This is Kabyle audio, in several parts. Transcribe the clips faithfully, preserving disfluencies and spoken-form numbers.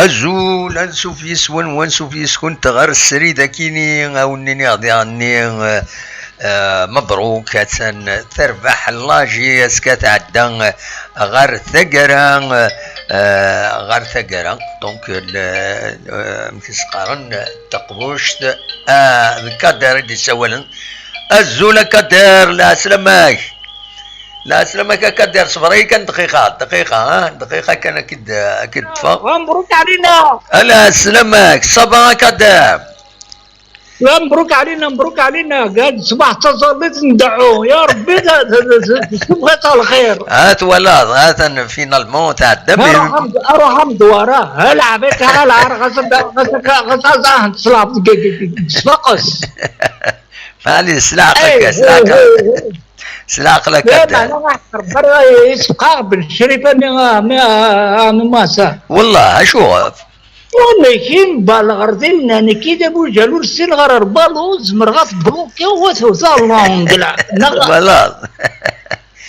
Azul, ansuf yes-wen, wansuf yes-kunt ɣer srid akini, a wen-iniɣ diɣenni, eh, eh, mebruk, attan terbeḥ la J S K tɛedda, eh, ɣer taggara, eh, ɣer taggara. Donc, le, eh, amek i s-qqaren, taqbuct, ah, d Kader i d-issawalen. Azul a Kader, lɛeslama-k. Lɛeslama-k a Kader, ṣber-iyi kan dqiqa, dqiqa, ha? Dqiqa kan ad k-id-, ad k-id-ṭṭfeɣ. Mbruk علينا. Lɛeslama-k, ça va a Kader? Mbruk علينا, mbruk علينا. قاعد صباح تصليت ندعو. يا ربي، ت-، ت-، ت-، تبغى الخير. ها twalaḍ, ha-t-an finalement tɛedda, mais أروح أمد-، أروح أمد وراه. هلا عليك، هلا، غزل، غزل، غزل، غزل، صلاة، صفقس. معليش, s leɛqel-k, s leɛqel-k. S leɛqel-k. لا, لا, لا, برا يسبقها بالشريف، أنا، أنا، أنا ما سا. والله، أشوف. والله كي نبالغ ردينا، أنا كي دابو جالو السين غير البالو، زمر غا تبلوكي وتوزع لونجلا. Voilà.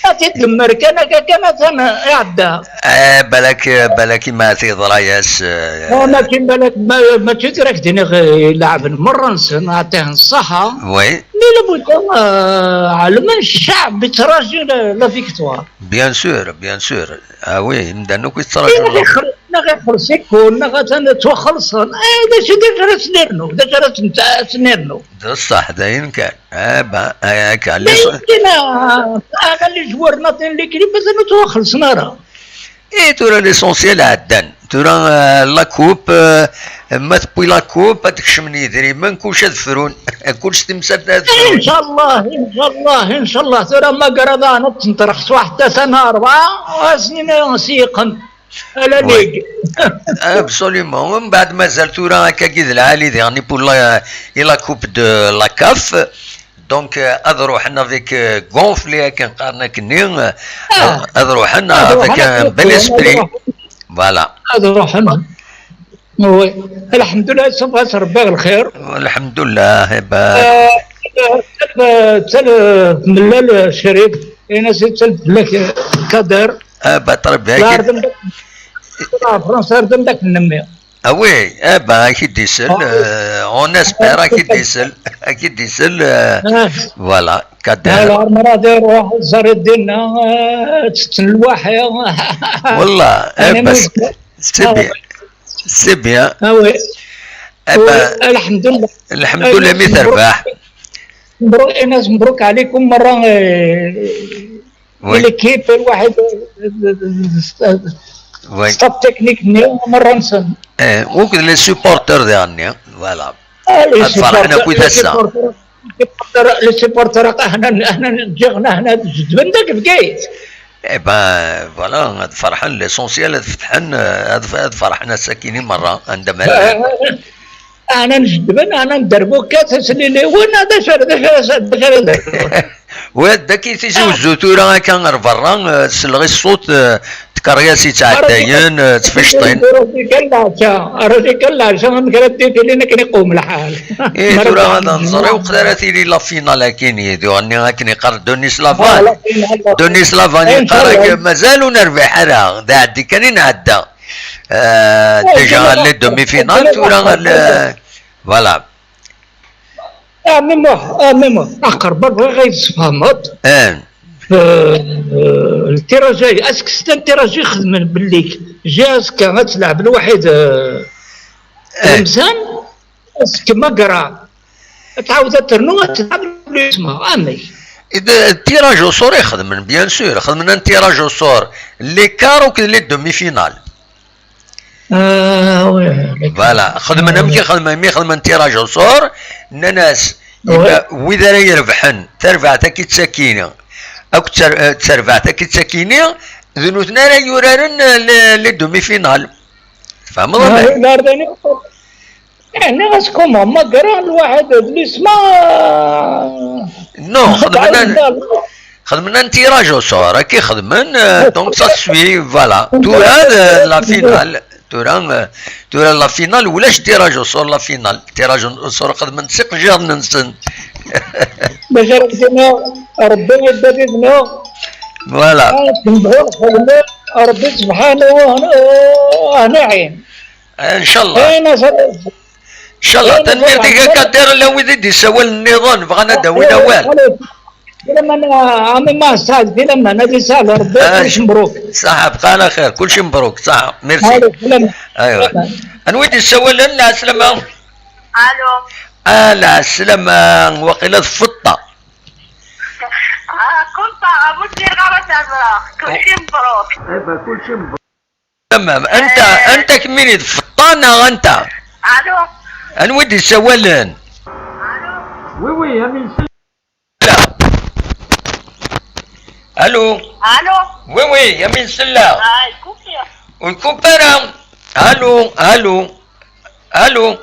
أتي دمر كان، كان، كان، كان يعدى. Eh, balak, balak ma teḍra-yas, eh, أنا كي بالك ما، ما تدرك ديني غير لاعب مرة نسن، أعطيه الصحة. Oui. Mais لابد، آه، علما الشعب يتراجي la, la victoire. Bien sûr, bien sûr. Ah oui, imdanen akk yettraǧun. Neɣ iqel-, neɣ iqel sikun, neɣ atan ttwaxelṣen. Eh, d acu, d acu ara s-nernu? D acu ara s-, s-nernu? D ṣṣeḥ, d ayen kan. Eh ben, eh, akka, d ayen kan, ah, ah, les joueurs-nni n l'équipe mazal ur ttwaxelṣen ara. Eh, tura l'essentiel ɛeddan. Tura, eh, la coupe, eh, ma tewwi la coupe, ad d-kecmen yidrimen, kullec ad frun. Kullec timsal ad frun. إن شاء الله, إن شاء الله, إن شاء الله. Tura ma gara daɣen ad tenṭerx s waḥed, tasa n rebɛa, ad sen-iniɣ s yiqen. Ala lig. Absolument. Mbeɛd mazal tura akkagi d lɛali diɣen i pour la, i la coupe de la caf. Donc, euh, ad ruḥen avec, euh, gonflé akken qqaren akkenni, euh, ad ruḥen avec un bel esprit. Voilà. Ad ruḥen. Oui. الحمد لله, صبغة ربي الخير. الحمد لله, eh ben. آه، تل-، تل-، ملال شريف، إنا سي تل-، لك كدر. Eh ben, très bien. لا، أردن داك، آه، فرنسا أردن داك النمي. Ah oui, eh ben, ad k-id-isel, euh, on espère ad k-id-isel, ad k-id-isel, euh, voilà, Kader. Alors, مرة دير واحد زار الدين، آه، تتلوح يا. والله, eh ben, c'est bien, c'est bien. Ah oui. Eh ben, الحمد لله. الحمد لله, mi terbeḥ. مبروك, إناس, مبروك عليكم مرة, آه، Oui. L'équipe الواحد, oui. Staff technique نيو مرة نسن. Eh, وكذا les supporters ديالنا, voilà. آه، les supporters, les supporters, les supporters, احنا, احنا جيغنا هنا جدبن داك بكيت. Eh ben, voilà, هاد فرحان, l'essentiel هاد فتحان, هاد ف-, هاد فرحان ساكنين مرة, عندما آه، آه، آه. أنا نجدبن، أنا ندربو كاس سليلي، وين هذا شر، هذا شر، هذا شر. وهاد داك يتيزي وزو ثورة هكا غير برا, آه، تسلغي الصوت, آه، تكرياس يتعداين, آه، تفشطين. راسي كان العشاء، راسي كان العشاء، ما كان تيتي لينا كان يقوم الحال. إيه, ثورة هذا نزري وقت راه تيلي لا فينال كاين يدو، أني كان يقرا دونيس لافان. دونيس لافان يقرا مازال ونربح راه، دا عندي كان ينعدى. آه, déjà les demi-finales, ثورة, voilà. آه, ميمو, آه, ميمو. أقرب بغي غير تفهمض. آه. آه, التيراجي, أسك ستة التيراجي خدمن بالليك. جي أسك غتلعب الوحيد, آه, آه. إنسان, أسك ما قرا. تعاود ترنو تلعب لو اسمها. أمي. إذا التيراج أو سور يخدمن, bien sûr. خدمنا التيراج أو سور. Les quarts وكذا les demi-finales. آه, oui, oui. Voilà, خدمنا, ملي خدمنا, ملي خدمنا tirage au sort, الناس, oui. إما وإذا راه يربحن, تربع تاكي تساكيني, أو تر-, تربع تاكي تساكيني, ذنوتنا راه يورارن ل-, les demi-finales. فاهم آه, الوضع؟ لا, لا, لا. يعني غاسكم هما قرا الواحد الاسم. Non, خدمنا, خدمنا tirage au sort, راكي خدمن, euh, donc ça suit, voilà. ثورة, euh, la finale, ثورة, euh, ثورة la finale, ولاش tirage au sort, la finale. Tirage au sort خدمن سيق جير ننسن. باش ربنا, ربي يبدلنا. Voilà. آه, نبغوا الخدمة, ربي سبحانه وهنا, وهنا عين. Incallah. Incallah. Tanemmirt-ik a Kadir, llan wid i d-isawalen nniḍen bɣan ad d-awin awal. Filaman, a ɛemmi Mass Saɛid, filaman, ad isahel Rebbi, kulci mebruk. Saḥa, bqa ɛla xir, kulci mebruk, saḥa, merci. Aywa. Anwa i d-isawalen? Lɛeslama. Allo. Ah, lɛeslama, waqila d Feṭṭa. Ah, kunta, a bu ǧǧiɣ ara d-aẓreɣ. Kulci mebruk. Tamam. Anta, anta kemmini d Feṭṭa neɣ anta? Allo. Anwa i d-isawalen? Allo. Oui, oui, amin. Allo. Allo. Oui, oui, amin selleɣ. Ah, ikupi. Ur ikupi ara. Allo, allo. Allo.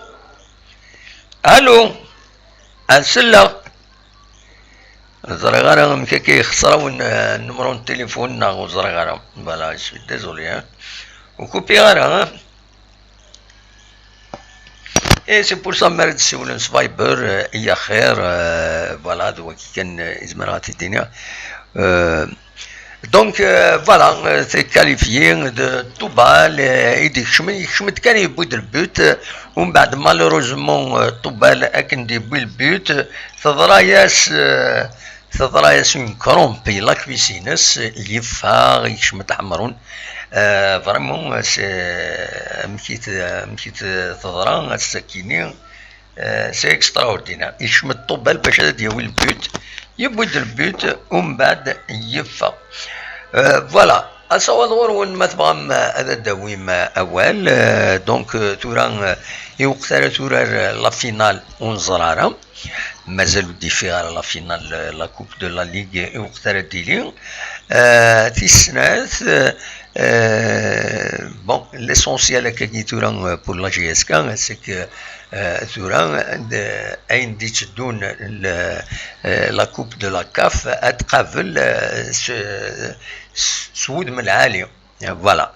Allo. Ad selleɣ. Ur ẓriɣ ara amek akka yexṣer-awen, eh, nnumru n tilifun neɣ ur ẓriɣ ara. Voilà, je suis désolé, hein. Ur kupiɣ ara, hein. Et c'est pour ça mi ara d-ssiwlen s Viber, eh, i axir, eh, voilà, d wagi kan, eh, i zemreɣ ad t-id-iniɣ. Eh, donc, eh, voilà, eh, c'est qualifié de Toubal, eh, i d-ikecmen, yekcem-d kan yewwi-d le but, eh, umbeɛd malheureusement, eh, Toubal akken d-yewwi le but, eh, teḍra-yas, eh, teḍra-yas une crampe i la cuisse-ines, yeffeɣ, yekcem-d Ḥemrun. Eh, vraiment, c'est, amek i t-, amek i t-, teḍra ass-akini, eh, c'est extraordinaire. Yekcem-d Toubal bac ad d-yawi le but, yewwi-d le but, umbeɛd yeffeɣ. Eh, voilà. Asawaḍ ɣur-wen ma tebɣam, eh, ad d-tawim, eh, awal. Eh, donc, eh, tura, eh, i weqt ara turar, eh, la finale ur neẓri ara. Mazal ur d-yeffiɣ ara la finale, eh, la Coupe de la Ligue, eh, i weqt ara d-tili. Eh, tis snat, eh, eh, bon, l'essentiel akkagi tura, eh, pour la J S K, c'est que, eh, tura, eh, ayen d-itteddun, le, eh, la Coupe de la CAF, ad tqabel, eh, s, s, s wudem lɛali. Voilà.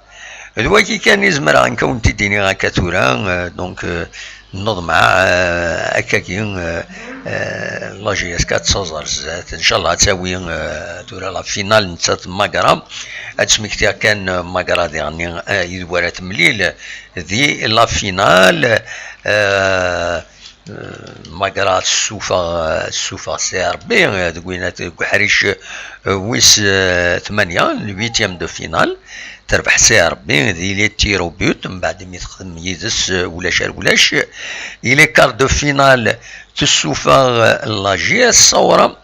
D wagi kan i zemreɣ nekk ad wen-t-id-iniɣ akka tura, eh, donc, eh, nneḍmeɛ, eh, akkagi, eh, eh, la J S K ad tt-taẓ ar zdat. Ncallah ad tawi, eh, tura la finale nettat n Magra. Ad d-smektiɣ kan, eh, Magra diɣenni, eh, yid-wen ara temlil di la finale, eh, Eh, Magra tessufeɣ, tessufeɣ Sidi Ṛebbi, eh, deg winat, deg uḥric, eh, wis, eh, tmanya, le huitième de finale, terbeḥ Sidi Ṛebbi, di les tirs au but, mbeɛd imi texdem yid-s, eh, ulac ar ulac. I les quarts de finale, tessufeɣ, eh, la J S Saoura,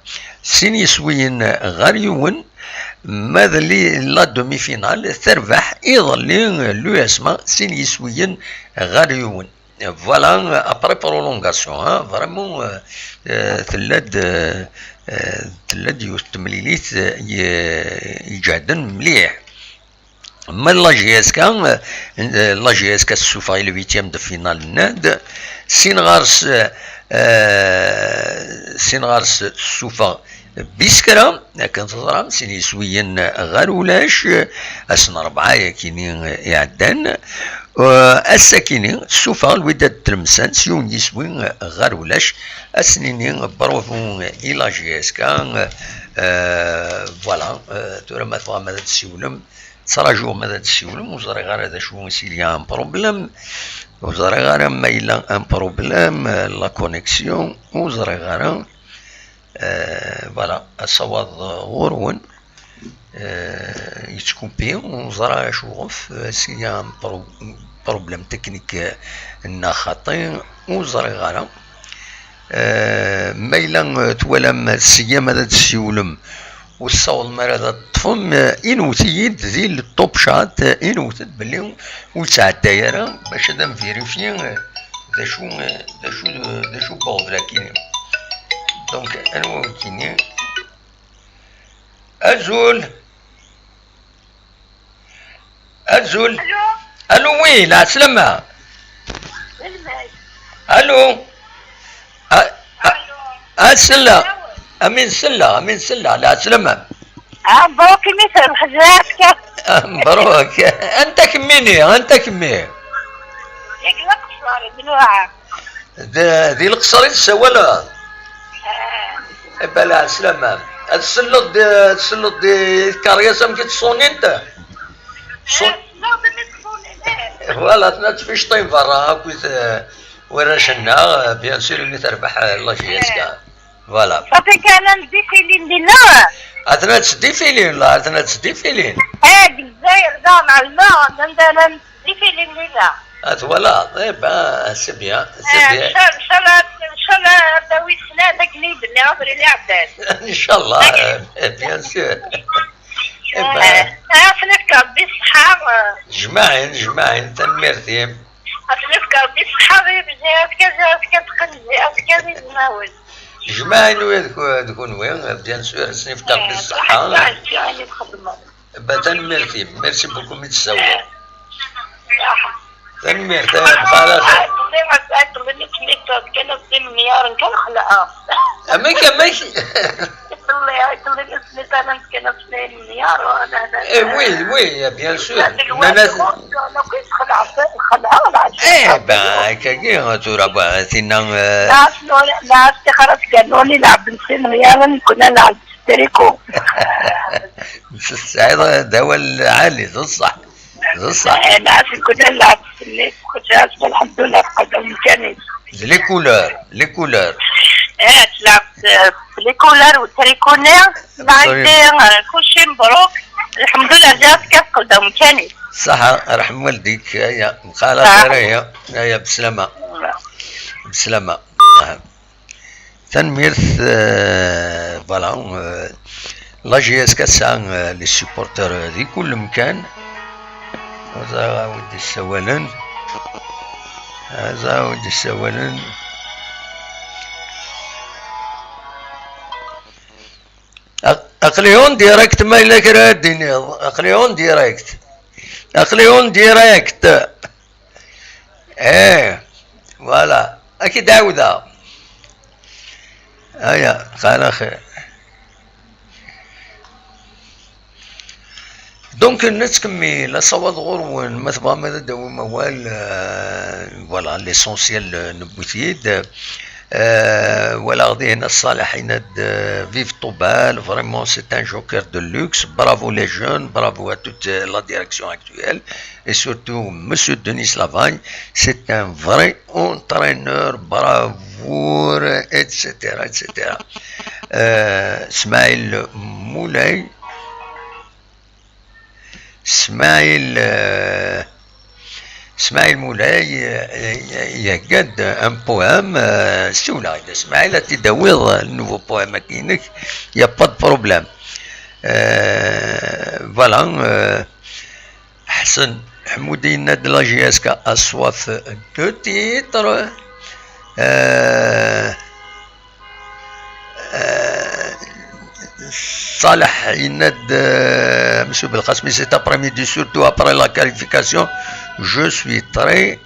sin yiswiyen ɣer yiwen, ma d li-, la demi-finale, terbeḥ iḍelli, eh, l'U S M A, sin yiswiyen ɣer yiwen. Voilà, après prolongation, hein, vraiment, euh, euh, tella-d, euh, euh, tella-d yiwet n temlilit, euh, i-, iǧehden mliḥ. Ma la J S K, euh, la J S K tessufeɣ i le huitième de finale nna-d, sin ɣer-s, euh, sin ɣer-s tessufeɣ Biskra, akken teẓram, sin yiswiyen ɣer ulac, ass n rebɛa yakini iɛeddan. Uh, ass-akini, tessufeɣ Lwidad Tlemsan s yiwen yiswi ɣer ulac. Ad s-nini bravo i la J S K. Uh, voilà, uh, tura ma tebɣam ad d-tessiwlem, ttrajuɣ ma ad d-tessiwlem, ur ẓriɣ ara d acu, s'il y a un problème, ur ẓriɣ ara ma yella un problème, uh, la connexion, ur ẓriɣ ara. Euh, voilà, asawaḍ, euh, ɣur-wen, euh, yettkupi, ur neẓri acuɣef, euh, s'il y a un pro-, problème technique, euh, neɣ xaṭi, ur ẓriɣ ara. Euh, ma yella, euh, twalam, tseggam ad d-tessiwlem, ur tessawḍem ara ad ṭṭfem, euh, inwet-iyi-d di le top chat, euh, inwet-d belli ur yettɛedday ara, bac ad am-vérifier, euh, d acu, euh, d acu, d acu n uɣbel-agi. Donc, anwa wigi-nni? Azul! Azul! Allo? Allo, oui, lɛeslama! Allo? A, a, a, selleɣ! Amin selleɣ, amin selleɣ, lɛeslama! Ah, mbruk imi terbeḥ J S K. Ah, mbruk! Anta kemmini, anta kemmi? Deg Leqṣer, d Luɛa. D, di Leqṣer i tessawaleḍ? Eh. Eh ben, lɛeslama. Ad tselleḍ di, tselleḍ di tkeryas amek i ttṣunint? Ṣun-, eh, tselleḍ amek ttṣunint, eh. Voilà, tna tfecṭin berra akked, eh, warrac-nneɣ, eh, bien sûr, imi terbeḥ, eh, la J S K. Voilà. Safi kan ad ndifilin dinna. Atna ttdifilin, la, atna ttdifilin. Eh, deg Lezzayer, da, ɛelmeɣ, anda ara ndifilin dinna. Ah, twalaḍ? Eh ben, c'est bien, c'est bien. Ncallah, ncallah, ncallah, ar dawi snat, akken i d-nniɣ abrid iɛeddan. Ncallah, eh, bien sûr. Eh ben. Eh, ad nefk Rebbi ṣṣeḥḥa, eh. Jmaɛin, jmaɛin, tanemmirt-im. Ad nefk Rebbi ṣṣeḥḥa, di Lezzayer, azekka, azekka, azekka, azekka, di Lezzayer. Jmaɛin wi d ku-, d kunwi, bien sûr, ad nefk Rebbi ṣṣeḥḥa. Eh, ben, tanemmirt-im, merci beaucoup mi d-tessawleḍ. Tanemmirt, eh, bxala xir. Amek, amek? Eh, oui, oui, bien sûr. Nnan-as, eh, ben, akkagi, tura, ba, tinna, eh, tesɛiḍ d awal ɛali, d ṣṣeḥ. D ṣṣeḥ. Eh, nɛas, kul nlɛeb s-nni, kul nɛas, الحمد لله, tqeddem kan-is. D les couleurs, les couleurs. Eh, tlaɛb s, s les couleurs u tricot-nni, nɛeddi, eh, kulci mebruk. الحمد لله, ǧǧiɣ-tt kan tqeddem kan-is. Ṣṣeḥ, rḥem waldik, aya, mxala xir, aya, aya, beslama. Beslama. Aha. Tanemmirt, euh, voilà, euh, la J S K tesɛa, euh, les supporters, euh, di kul mkan. Aẓa wi d-issawalen. Aẓa wi d-issawalen. Aq-, aql-i en direct, ma yella kra ad d-tiniḍ. Aql-i en direct. Aql-i en direct. Eh, voilà. Ad k-id-ɛawdeɣ. Aya, xala xir. Donc, nettkemmil, asawaḍ ɣur-wen, ma tebɣam ad d-tawim awal, euh, voilà, l'essentiel, euh, newwi-t-id. Euh, walaɣ dihin Ṣaleḥ yenna-d, euh, vive Tobal, vraiment c'est un joker de luxe, bravo les jeunes, bravo à toute, euh, la direction actuelle. Et surtout, monsieur Denis Lavagne, c'est un vrai entraîneur, bravoure, et cetera, et cetera. Euh, Smaïl Moulay, Smaïl, euh, Smaïl Moulay, euh, il y a un poème, euh, si vous l'avez, Smaïl, à Tidaouir, un nouveau poème à Kinek, il n'y a pas de problème. Euh, voilà, euh, Ḥsen Ḥmudi yenna-d la J S K a soif de titres. Euh, euh, Saleh yenna-d, euh, Monsieur Belkacmi, cet après-midi, surtout après la qualification, je suis très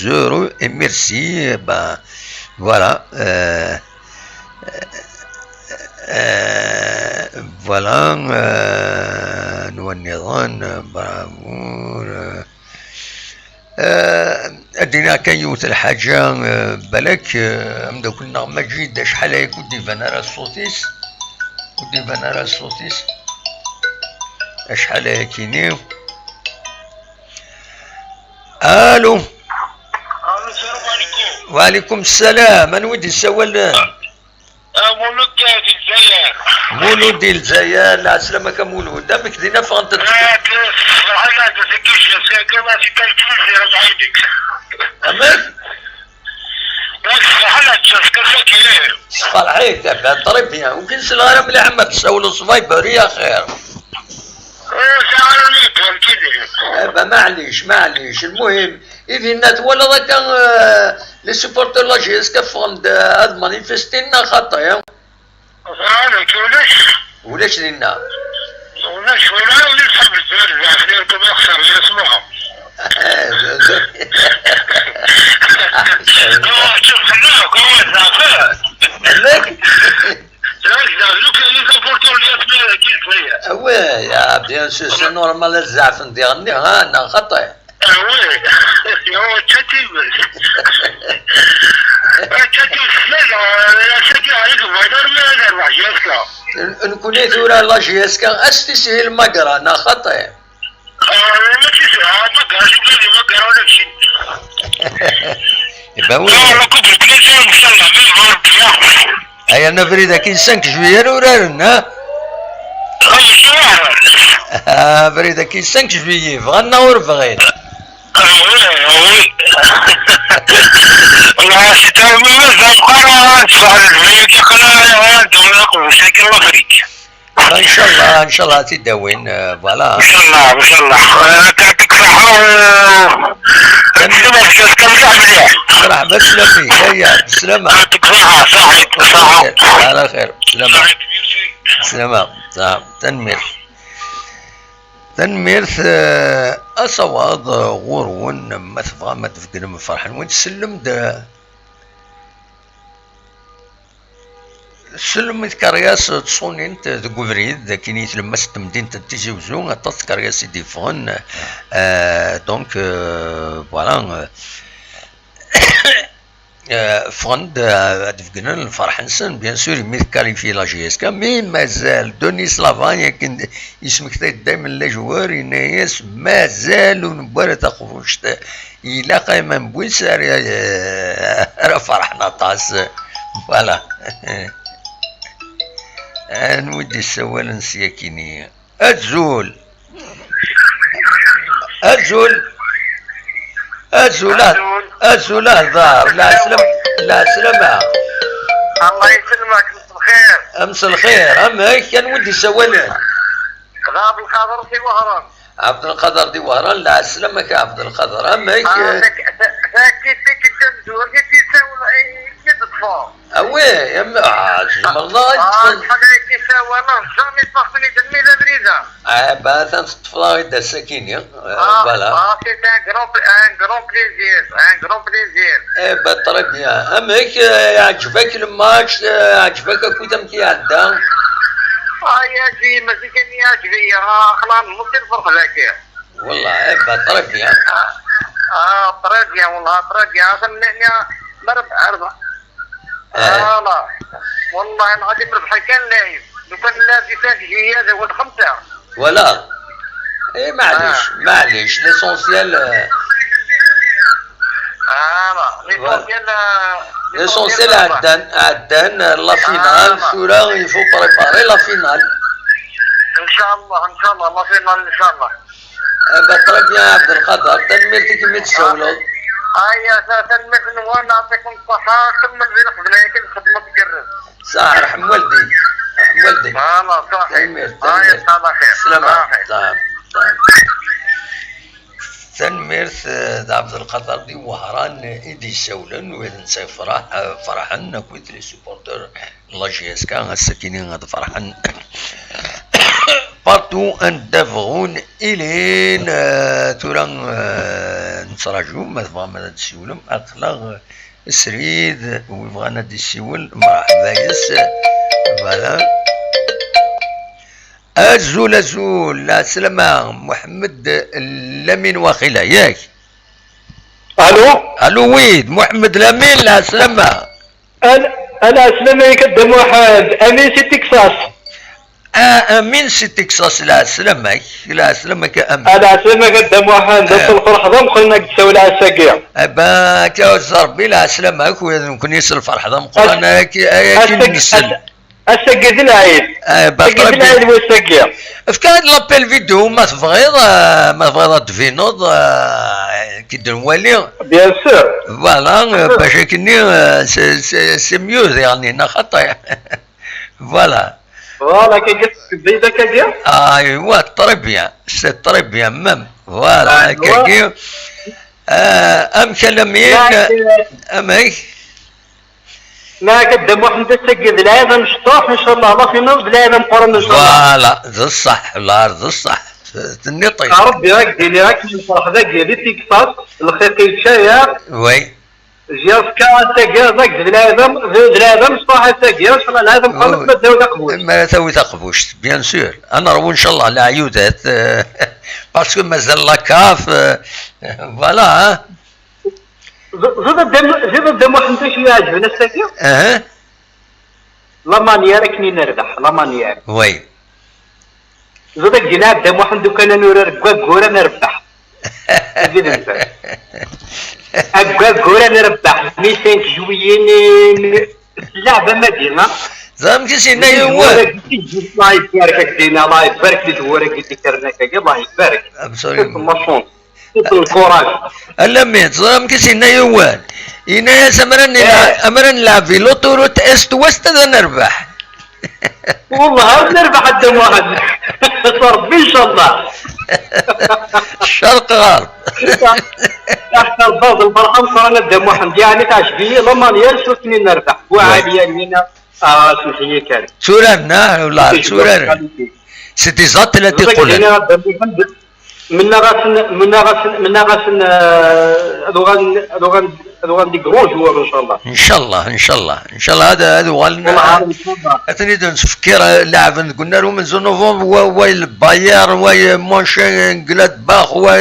heureux et merci. Eh ben, voilà. Euh, euh, voilà. Euh, anwa nniḍen, bravo. Euh, euh, ad d-iniɣ kan yiwet n lḥaǧa, euh, balak, euh, ameddakel-nneɣ Maǧid, acḥal aya ur d-iban ara ṣṣut-is. Ur d-iban ara ṣṣut-is. Acḥal aya kini. Allô. Allô, salam aleykum. Wa aleykum salam. Anwa i d-yessawalen? Ah, Mulud di Lezzayer. Mulud di Lezzayer, lɛeslama-k a Mulud. Amek dinna ffɣent-d? Ah, ṣṣeḥḥa, la, la, c'est quelque chose, c'est comme un petit peu, c'est un aïdik. Amek? Ṣṣeḥḥa, la, c'est ce que c'est qu'il est. Ṣṣeḥḥa, la, très bien. Ur k-nsel ara mliḥ ma tessawleḍ s Viber, i axir. Eh ben, maɛlic, maɛlic. Lmuhim, i dinna twalaḍ akka, euh, les supporters n la J S K ffɣen-d, euh, ad manifestin neɣ xaṭi? Ulac. Ulac dinna. Ulac, ulac, ulac. Ah ouais, ah, bien sûr, c'est normal, ad zaɛfen diɣenni, ha, neɣ xaṭi? Ah ouais, oh, ttatin. Ttatin, ssmana, la J S K. Nekkni tura la J S K, ad s-tishil lmagra, neɣ xaṭi? Ah, mačči s-, ah, magra. Acu kan, yemma Garawla d cin. Iban wi. Aya, abrid-agi cinq juillet ara uraren, ha? Abrid-agi cinq juillet, bɣan neɣ ur bɣin. Ah oui, ah oui. Voilà, c'est un moment, c'est encore, c'est pas le vieux qui connaît, dans la Coupe, c'est que l'Afrique. Inchallah, inchallah, ad t-id-awin, euh, voilà. Inchallah, inchallah. Euh, يعطيك الصحة و-، السلامة، كان مليح مليح. مرحبا، سلامي، هيا، بسلامة. يعطيك الصحة، صحيت، صحة. على خير، بسلامة. صحيت، merci. بسلامة، صح، تنمير. تنمير، آه، أصوات، آه، غورون، ما تبغى ما تفقد من فرحان وين تسلم ده. Seulement tkeryas ttṣunint deg ubrid, d akken i tlemmast n temdint n Tizi Uzzu, aṭas tkeryas i d-yeffɣen. Euh, donc, euh, voilà, euh, euh, ffɣen-d, euh, ad d-beggnen lferḥ-nsen, bien sûr, imi tqualifie la J S K, mais mazal Denis Lavany, akken yesmektay-d daymen les joueurs, yenna-yas mazal ur newwi ara taqbuct. Ilaq a Imam Bouissa ara, ara ferḥen aṭas. Voilà. Anwa i d-yessawalen syakini? Azul! Azul! Azul! Azul! Azul, ahḍer! Lɛeslama! Lɛeslama! الله يسلمك، مساء الخير. أمس الخير، أمك، anwa i d-yessawalen? هذا عبد القادر في وهران. Ɛebdelqader di Wehran, lɛeslama-k a Ɛebdelqader, amek? Ah, tak-, ta-, takit, takit tamezwarut, i t-isawel, i, i t-id-ṭṭfeɣ. Ah oui, am-, ah, tzemreḍ ad Ah, teṭṭfeḍ. Ḥaǧa i t-isawalen, jamais ṭṭfeɣ-ten-id, mmi d abrid-a. Ah, bah, atan teṭṭfeḍ-aɣ-id ass-akini, euh, Ah, voilà. Ah, c'est un grand pla-, un grand plaisir, un grand plaisir. Eh bah, très bien. Amek, euh, iɛǧeb-ak le match, euh, iɛǧeb-ak akk amek iɛedda? Ah, يا أخي، ماشي كان يعجبني، آه، خلاص، ممكن نفرح ذاك. والله، إيه، با، très bien. آه، آه، très bien، والله، très bien. أصلاً نحن مرب-، أربع. آه. آه، لا. والله العظيم ربح كان لايف. لو كان لايف يفاجئ هي هذا هو الخمسة. ولا. إيه، معليش، آه. معليش، l'essentiel، آه. آه، لا. Voilà. L'essentiel، آه، l'essentiel l'essentiel هو عدان، عدان، la finale، آه. ثورة، il faut préparer la finale. إن شاء الله، إن شاء الله، la finale إن شاء الله. Eh ben, très bien, عبد القادر، tanemmirt-ik imi d-tsawleḍ. Aya, ta-, tanemmirt-nwen, يعطيكم الصحة، كمل di lxedma-agi, lxedma tgerrez. صح، رحم والديك، رحم والديك. Voilà، صحيح. Tanemmirt، aya, tanemmirt. إن شاء الله خير. سلامة. صحيح. صح، صح. Tanemmirt, eh, d Ɛebdelqader di Wehran i d-yessawlen, u ad nsa yefreḥ, eh, ferḥen akkit les supporters n la J S K, ass-akini ad ferḥen. Partout anda bɣun ilin, eh, tura, eh, nettraǧu, ma tebɣam ad d-tsiwlem, aql-aɣ, eh, srid, wi bɣan ad d-issiwel, mreḥba yes, voilà. Azul, azul, lɛeslama, Muḥemmed Lamin waqila, yak? Allô? Allô, oui, d Muḥemmed Lamin, lɛeslama. Al-, lɛeslama-ik a Dda Muḥend, Amin si Texas. Ah, Amin si Texas, lɛeslama-k, lɛeslama-k a Amin. Ah, lɛeslama-k a Dda Muḥend, eh, ass n lferḥ d ameqqran ad d-tsawel ass-agi. Eh ben, akka, Rebbi, lɛeslama-k, u nekkni s lferḥ d ameqqran, ass-, ay, ay, ass-agi, ass-, Ass-agi d lɛid. Eh, bah, ass-agi d lɛid wass-agi. Efk-aɣ-d l'appel vidéo, ma tebɣiḍ, eh, ma tebɣiḍ ad d-tbineḍ, eh, ki d-nwali. Bien sûr. Voilà, eh, bac akkenni, eh, c'est, c'est, c'est mieux, diɣen, neɣ xaṭi. Voilà. Voilà, kagi tebdid akkagi? Ah, aywa, très bien. C'est très bien, même. Voilà, aywa. Akkagi. Eh, amek a Lamin? Amek? Maɛak a Dda Muḥend, ass-agi d lɛid amecṭuḥ, ncallah, la finale d lɛid ameqqran, ncallah. Voilà, d ṣṣeḥ, la, d ṣṣeḥ. Tenniḍ-t. A Rebbi, ad k-d-iniɣ akken nefreḥ dagi, di Texas, lxiq yečča-yaɣ. Oui. J S K ass-agi, d lɛid am-, d, d lɛid amecṭuḥ ass-agi, ncallah, lɛid ameqqran, ma tawi taqbuct. Ma tawi taqbuct, bien sûr. Ad neṛwu, ncallah, leɛyudat, euh, parce que mazal la caf, euh, voilà, hein. Ẓ-, ẓiḍ a Dda Mu-, ẓiḍ a Dda Muḥend acu iɛeǧben ass-agi? Aha. La manière akken i nerbeḥ, la manière. Oui. Ẓiḍ a k-d-yenna Dda Muḥend, ukan ad nurar deg waggur ad nerbeḥ. Deg lmesal. Aggur n Rrbeḥ, mi cinq juillet, n, n, tleɛb a Madina. Ẓer amek i s-yenna yiwen. Allah ibarek ak dina, Allah ibarek di tewwura-agi d-ikkren akka, Allah ibarek. Absolument. Tsemmaṣun. Tsemmaṣun, courage. Alamin, ẓer amek i s-yenna yiwen. Yenna-yas amran, eh, amran nleɛb di l'autoroute est-ouest ad nerbeḥ. Wallah, ad nerbeḥ a Dda Muḥend. S Ṛebbi, ncallah. Ccerq ɣerb. Aḥna lbaḍ lferḥa meqqren a Dda Muḥend, yeɛni teɛjeb-iyi la manière s wakken i nerbeḥ. Bu Ɛali Amina, ah, semmeḥ-iyi kan. Tturaren, ah, wala, tturaren. C'est des athlètes iqulen. Mennaɣ-asen, mennaɣ-asen, mennaɣ-asen, eh, ad uɣalen, ad uɣalen, ad uɣalen des grands joueurs, ncallah. Ncallah, ncallah, ncallah ad, ad uɣalen, ad ten-id-nesfekkir, eh, laɛben deg unnar umenzu novembre, wa, wa le Bayern, wa Mönchengladbach, wa,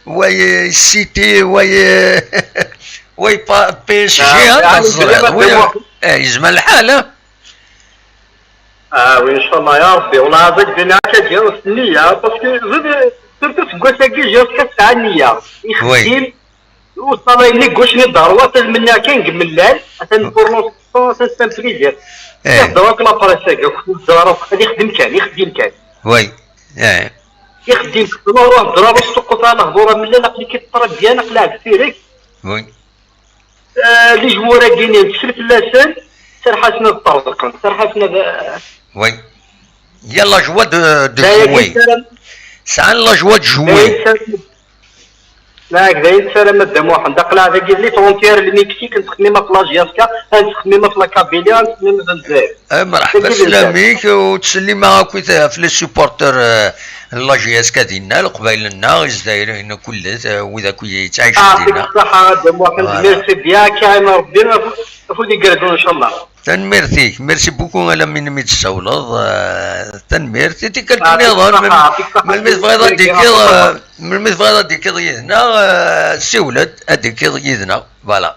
wa City, wa, wa Pa-, P S G, ah, ha, teẓriḍ, wa, eh, yezmer lḥal, ah. Ah, oui, ncallah, ya Ṛebbi. Wellah, ad ak-d-iniɣ akka, d nniya, parce que, surtout seg wass-agi, jusqu'à tesɛa nniya. Oui. Ixeddim, ur ṭṭalay ni gauche ni droite, ad menniɣ kan deg mellal, atan pour l'instant, atan c'est un plaisir. Eh. Ihedder akk la presse-agi, akk ur teẓra akk, ad ixeddim kan, ixeddim kan. Oui. Eh. Ixeddim, ur heddreɣ, ur sṭuqqut ara lehdur amellal, aql-ik très bien, aql-ak direct. Oui. Eh, les joueurs-agi-nni, ntkel fell-asen, serreḥ-asen ad ṭṭerḍqen, serreḥ-asen ad, eh, oui. Il y a la joie de, de jouer. Sɛan la joie de jouer. D ayen tessaram a Dda Muḥend. Aql-aɣ dagi di les frontières n Mexique, nettxemmim ɣef la J S K, nettxemmim ɣef la Kabylie, nettxemmim ɣef Lezzayer. Eh, mreḥba, sslam-ik, u ttsellimeɣ akk i t-, ɣef les supporters, eh, n la J S K dinna, Leqbayel-nneɣ, Izzayriyen akk, eh, wid akk yettɛicen dinna. Yeɛṭik ṣṣeḥḥa a Dda Muḥend, voilà. Merci bien, ad k-iɛin Ṛebbi, afud igerrzen, ncallah. Tanemmirt-ik, merci beaucoup, alammi mi d-tessawleḍ, eh, tanemmirt. I tikkelt nniḍen, melmi tebɣiḍ ad d-tekkiḍ, eh, melmi tebɣiḍ ad d-tekkiḍ yid-neɣ, eh, siwel-d, ad d-tekkiḍ yid-neɣ, voilà.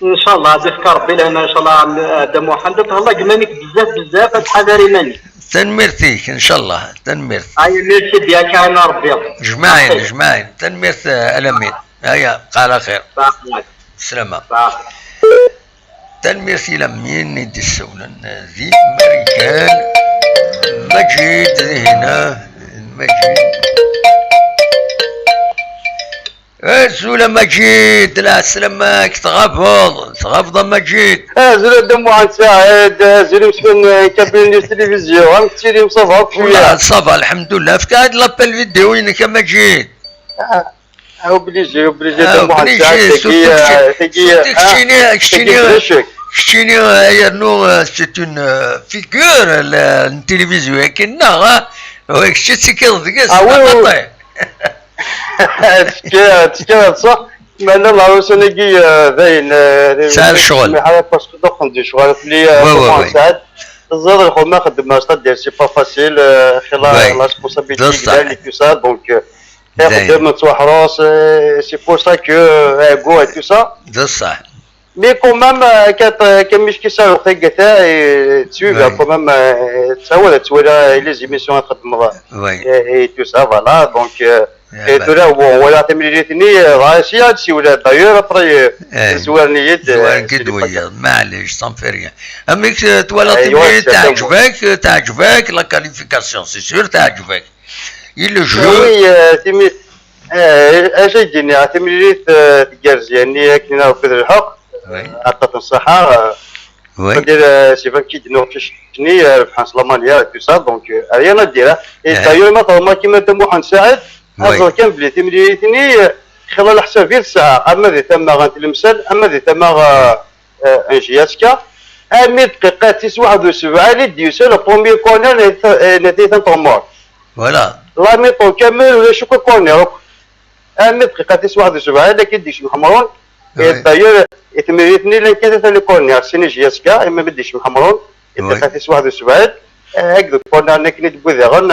Ncallah, ad ifk Ṛebbi lehna, ncallah, a Dda Muḥend, ad thelḍeḍ iman-ik bezzaf, bezzaf, ad tḥader iman-ik. Tanemmirt-ik, ncallah, tanemmirt. Ay, merci bien, ad k-iɛin Ṛebbi. Jmaɛin, jmaɛin. Tanemmirt, eh, alammi. Aya, qal axir. Sslam-a. Tanemmirt i Lamin i d-issawlen di Marikan. Maǧid, di hina. Maǧid. Azul a Maǧid, lɛeslama-k, tɣabeḍ, tɣabeḍ a Maǧid. Azul a Dda Muḥend Saɛid, azul imeskan n Kabyle News Télévision, amek tettilim, ça va akk cwiya? Wallah, ça va, lḥemdullah. Efk-aɣ-d l'appel vidéo-inek a Maǧid. Ah, ah, obligé, obligé, ah, Dda Muḥend Saɛid, obligé, surtout tagi, kečči, ah, tagi, surtout ah, keččini, tagi keččini, bla ccek. Keččini, ah, yernu, ah, c'est une, ah, figure, la, n télévision, akken neɣ, ah, ouais, kečči tettekkiḍ deg-s, ah, oui, oui. Xaṭi. Tefkiḍ, tefkiḍ ṣṣeḥ. Meɛna lɛerus-agi, eh, dayen, eh, tesɛa lecɣel. Parce que d axxam di lecɣel fell-i, eh, ouais, ouais, ouais. Teẓriḍ lxedma xeddmeɣ, c'est-à-dire, c'est pas facile, eh, xilla, ouais, la responsabilité, d ṣṣeḥ. Et tout ça, donc, eh, dayen. Ixeddem, nettwaḥrus, eh, c'est pour ça que, eh, go et tout ça. D ṣṣeḥ. Mais quand même, euh, quand, euh, quand مشكل ça, quand même, euh, ça, voilà, tu vois, là, les émissions, euh, et, et tout ça, voilà. Donc, euh, et tout là, bon, voilà, timlilit-nni, euh, voilà, si, euh, si, voilà, d'ailleurs, après, euh, zwaren-iyi-d, euh, zwaren-k-id wiyaḍ, maɛlic, ça ne fait rien. Amek, euh, twalaḍ timlilit, teɛǧeb-ak, euh, teɛǧeb-ak, la qualification, c'est sûr, teɛǧeb-ak. Il joue. Oui, euh, timi-, euh, acu ay d-iniɣ, timlilit, euh, tgerrez, yani, akken i Rebbi d lḥeqq, aṭas n ṣṣeḥḥa, euh, c'est-à-dire, euh, c'est vrai, kif i d-yenna uqcic-nni, euh, rebḥen s la manière et tout ça, donc, euh, rien à dire, hein. Et d'ailleurs, ma teḍma kima Dda Muḥend Saɛid, ad ẓer kan belli timlilit-nni, euh, xilla leḥsab i tesɛa, ama di tama n tlemsal, ama di tama, euh, euh, n J S K, armi dqiqa tis waḥed u sebɛin i d-yusa le premier corner n, euh, n At Ayt n Tɣemmurt. Voilà. La mi-temps kamel ulac akk corner akk. Armi dqiqa tis waḥed u sebɛin akken d-yekcem Ḥemrun. Et d'ailleurs, i temlilit-nni llan kan tlata les corners, sin i J S K, imi mi d-yekcem Ḥemrun, i dqiqa tis waḥed u sebɛin, eh, akked corner-nni akken i d-tewwi daɣen,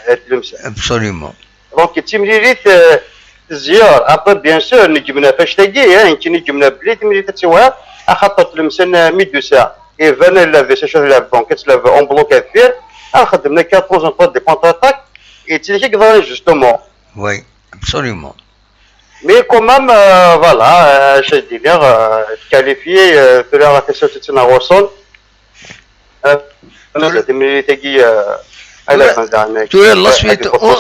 eh, tlemsal. Absolument. Donc, d timlilit, euh, tezyer. Après, bien sûr, neggmen ɣef wannect-agi, hein, nekkini neggmen belli timlilit ad tiwiḍ, axaṭer Tlemsan, euh, mi d-tusa, iban ad tleɛb d acu ad tleɛb, donc ad tleɛb en bloc ar deffir, ad xedmen akka trois en trois des contre-attaques, et d tin akka i yeḍran justement. Oui. Absolument. Mais quand même, euh, voilà, euh, j'ai dit, euh, qualifié, euh, tura ɣef tasutit n Ɣurṣun. Euh, timlilit-agi, euh, à la fin d'année. Tura la suite, on-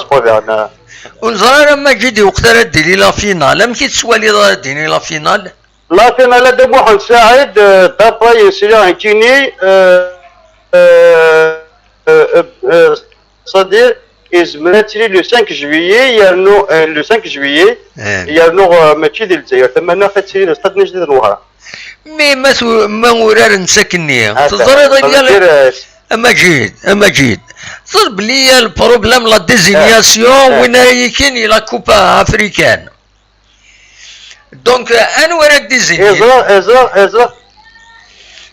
ur neẓri ara ma Jidi waqt ara d-tili la finale. Amek i tettwaliḍ ara d-tili la finale? La finale a Dda Muḥend Saɛid, euh, d'après yesla nekkini, euh, euh, euh, euh, c'est-à-dire, yezmer ad tili le cinq juillet, yernu, euh, le cinq juillet, yernu, euh, mačči di Lezzayer, tamaneɣt ad tili le stade n Ajdid n Wehran. Mais ma tu-, ma uraren s akkenni, teẓriḍ, ça veut dire, euh, a Maǧid, a Maǧid, ẓer belli il y a le problème, la désignation, win ara yikin i la Coupe africaine. Donc, euh, anwa ara k-d-izinin? Iẓra, iẓra, iẓra.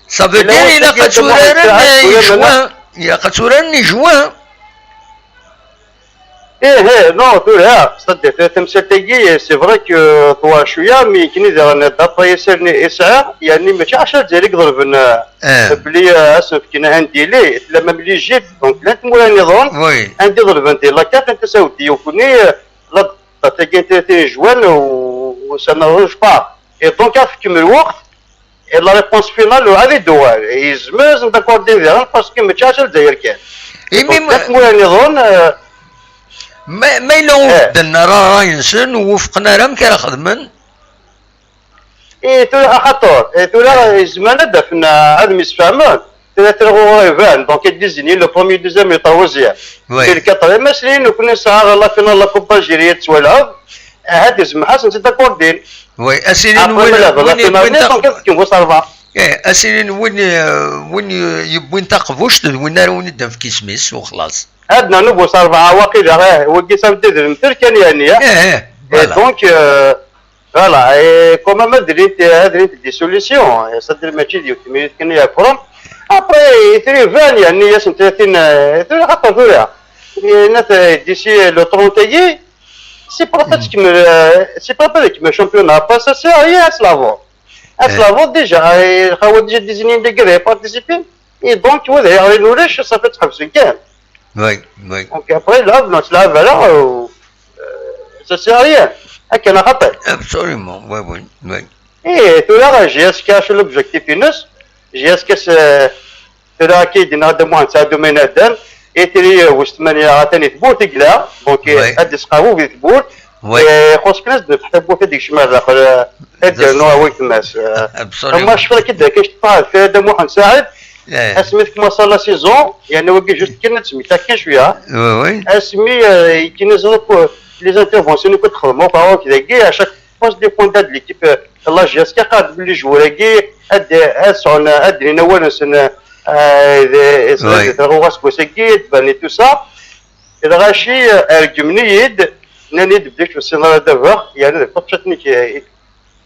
Ça veut dire, ilaq ad turaren i juin. Ilaq ad turaren i juin. Eh, eh, non, tura, c'est-à-dire, tamsalt-agi, c'est vrai que tewɛer cwiya, mais nekkini daɣen, d'après isirni i sɛiɣ, yani, mačči ɛecra Lezzayer i iḍelben, euh, belli, euh, ad sen-fken un délai, tella même l'Égypte, donc, llant tmura nniḍen, anda iḍelben di la carte, anta s-awen-d-yewwin, euh, la date-agi n tlatin juin, u, u ça n'arrange pas. Et donc, ad fkem lweqt, et la réponse finale, ur ɛad i d-uɣal. Yezmer ad d'accord diɣen, parce que mačči ɛecra Lezzayer kan. Imi donc, ma- llant tmura nniḍen, euh, Ma, ma yella ur bedden ara ṛṛay-nsen, ur wufqen ara, amek ara xedmen? I tura, axaṭer, i tura, yezmer ad d-afen, euh, ad msefhamen. Tura, tura ɣur iban, donc, ad d-izinin le premier, deuxième et troisième. Oui. Puis le quatrième, aslin, nekkni nesɛa la finale la Coupe d'Algérie ad tettwalɛeb, ahat yezmer ad sen-tt-id-akkordin. Oui, aslin, après, win, ma lɛeben win la finale, yewwin taq-, donc, ad fken bu ṣṣerba. Eh, aslin, win, euh, win yewwin taqbuct, d win ara wen-id-nefk isem-is, u xlaṣ. Ad nernu bu ṣṣerba, waqila, eh, wagi samedi d lemtel kan, yani, eh. Eh, eh, et voilà. Donc, euh, Voilà, et quand même, ad d-ilint, ad d-ilint des solutions, c'est-à-dire mačči d yiwet tmirit kan i iɛekkren. Après, i triban, yani, asen tlatin, euh, tura, xaṭer tura. Yenna-t, euh, d'ici le trente-agi, c'est propre ad tkemmel, euh, c'est propre ad tkemmel championnat, après ça, c'est rien, ad tlavuḍ. Ad tlavuḍ déjà, euh, xawa déjà désigné des gars à participer. Et donc, wid ay ɣrin ulac, ça fait tḥebsen kan. Oui, oui. Donc après, là, non, c'est là, voilà, euh, euh, ça sert à rien. Akken axaṭer. Absolument, oui, oui, oui. Eh, tura, J S K, acu l'objectif-ines? J S K, c'est, tura, akka i d-yenna Dda Muḥend Saɛid Umayen Adam, itri, euh, wis tmanya, atan i tmurt i yella, donc, euh, ad d-isqerbu di tmurt, Oui. Eh, xus kan ad nefḥ tawwurt ad d-ikcem ar daxel, eh, ad d-yernu a weltma-s, eh, absolument. Ama cfiɣ akka d-akka, cfiɣ Dda Muḥend Saɛid, eh, asmi tecma la saison, yani wagi juste kan ad temmekta kan cwiya. Oui, oui. Asmi, eh, yekken aẓru akk, les interventions akk ad txedmeḍ, akk dagi, à chaque fois, dépend de l'équipe, eh, la J S K, qqaren-d belli joueurs-agi, ad, ad sɛun, ad d-inin awal-nsen, eh, d, d, oui, d tɣuɣa seg wass-agi, ad d-tban et tout ça. Lɣaci, eh, regmen-iyi-d, nnan-iyi-d belli ur ssineɣ ara ad d-abeɣ, yerna d taṭṭact-nni i, i,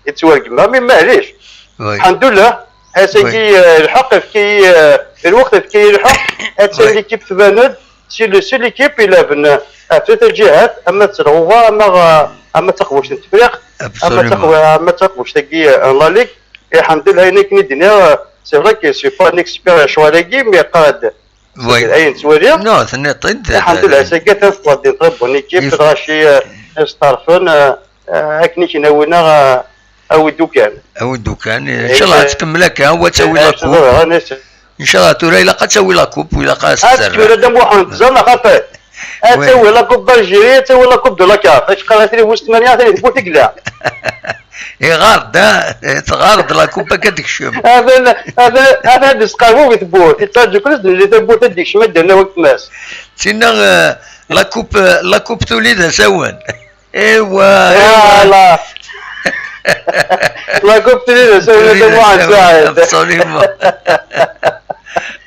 i ttwargmeɣ, mais maɛlic. Oui. Lḥemdullah, ass-agi, oui, eh, lḥeqq efk-iyi, eh, lweqt efk-iyi lḥeqq, attan, oui, l'équipe tban-d, c'est le seul équipe ilaben, eh, ɣef tlata lǧihat, ama d Telɣuɣa, ama, eh, ama d Taqbuct n Tefriqt, ama d, absolument, Taqbu-, ama d Taqbuct-agi, eh, n la Ligue. Et lḥemdullah, ayen akken i d-nniɣ, eh, c'est vrai que je suis pas un expert ccɣel-agi, mais qqar-d, oui, ayen ttwaliɣ. Non, tenniḍ-t-id. Lḥemdullah, ass-agi atan teṭṭef-d une très bonne équipe, lɣaci, eh, isteɛṛfen, eh, eh, akken i k-nawin, eh, awi-d ukan. Awi-d ukan. Eh, inchallah ad tkemmel akka, wa ad tawi la coupe. Inchallah tura ilaq ad tawi la coupe, ilaq ad s-tserreḥ. Ad tkemmel a Dda Muḥend, ẓer neɣ xaṭi. Ad tawi la coupe d'Algérie, ad tawi la coupe de la CAF. Acu qqaren, atni bu tmanya, atni tewwurt i yella. Iɣar-d, ha? Tɣar-d la coupe akka d-tekcem. Atan, atan, atan ad d-isqerbu di tewwurt. Yettaǧu kan ad d-nelli tawwurt ad d-yekcem ad d-yernu weltma-s. Tinna, eh, la coupe, eh, la coupe tuli d asawen. Ewa, ewa. Voilà. La coupe tuli d asawen a Dda Muḥend Saɛid. Absolument.